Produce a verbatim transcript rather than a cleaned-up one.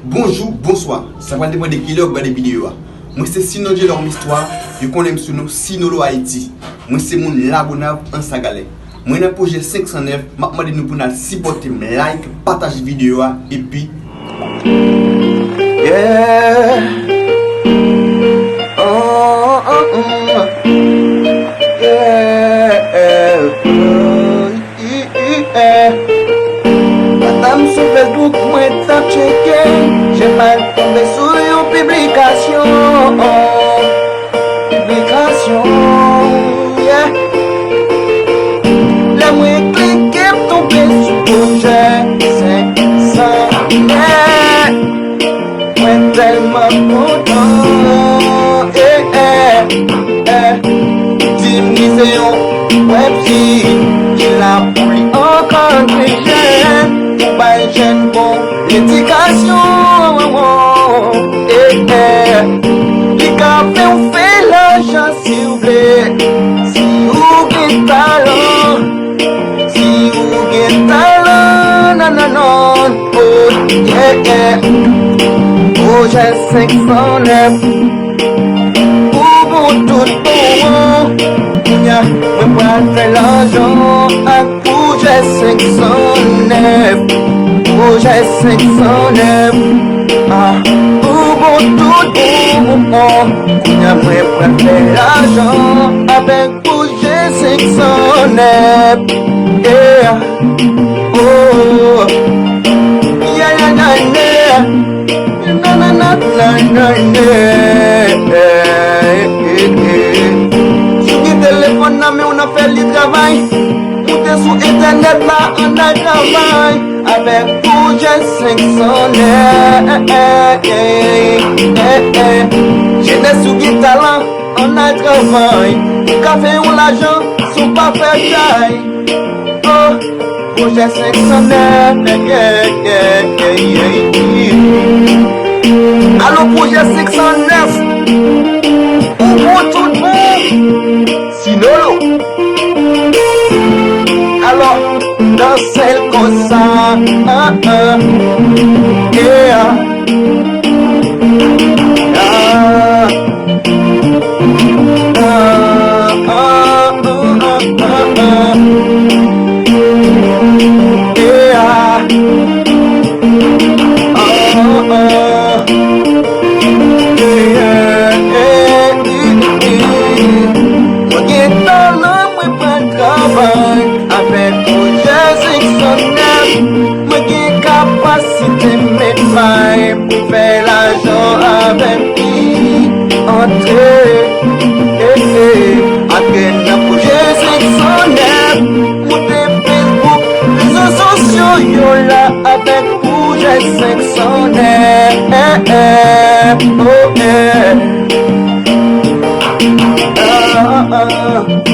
Bonjou, bonswa. Sa pral depann de kilè w ap gade videyo a. Mwen se Sino Djelòm Istwa, yo konnen m sou non Sinolo Ayiti. Mwen se moun Lagonav, Anse à Galets. Mwen nan pwojè senk san nèf, m ap mande nou pou n al sipòte m, like, pataje videyo a, epi Yeah. Oh, oh, oh. Yeah. Pandan m sou Facebook, mwen t ap tcheke, jan m al tonbe sou yon piblikasyon. Piblikasyon, yeah. Lè mwen klike, m tonbe sou pwojè senk san nèf. Mwen tèlman kontan, eh, eh, eh. Di m li se yon wèb ki la pou li ankadre jèn, pou bay jèn bon edikasyon, eh, eh. Li ka fè w fè lajan si w vle, si w gen talan. Si ou gen talan, nan, nan, nan, oh, yeah, yeah. Pwojè senk san nèf, ou bon tout bon. Kounye a, mwen pral fè lajan ak pwojè senk san nèf. Pwojè senk san nèf, ah, ou bon tout bon. Kounye a, mwen pral fè lajan avèk pwojè senk san nèf. Yeah. Oh. Yeah, yeah, yeah, yeah. Na, na, na, na, na, yeah. Si w gen telefòn nan men w, n ap fè li travay. Moute sou entènèt la, ann al travay avèk pwojè senk san nèf. Jenès, ou gen talan, ann al travay. Ou ka fè yon lajan si w pa fè chay. Oh, pwojè senk san nèf, yeah, yeah, yeah, yeah, yeah. Alo, pwojè senk san nèf, ou bon tout bon. Sinolo. Alò, dansè l konsa, ah, ah, yeah. Ah, ah, ah, ah, ah, ah. Yeah. Ah, ah. Yeah, yeah, yeah. Mwen gen talan, mwen pral travay avèk pwojè senk san nèf. Mwen gen kapasite met may pou fè lajan avèk li. Antre, eh, eh, antre nan pwojè senk san nèf. Moute Facebook, rezo sosyo yo la avèk pwojè senk san nèf. Oh, eh. Ah, ah, ah.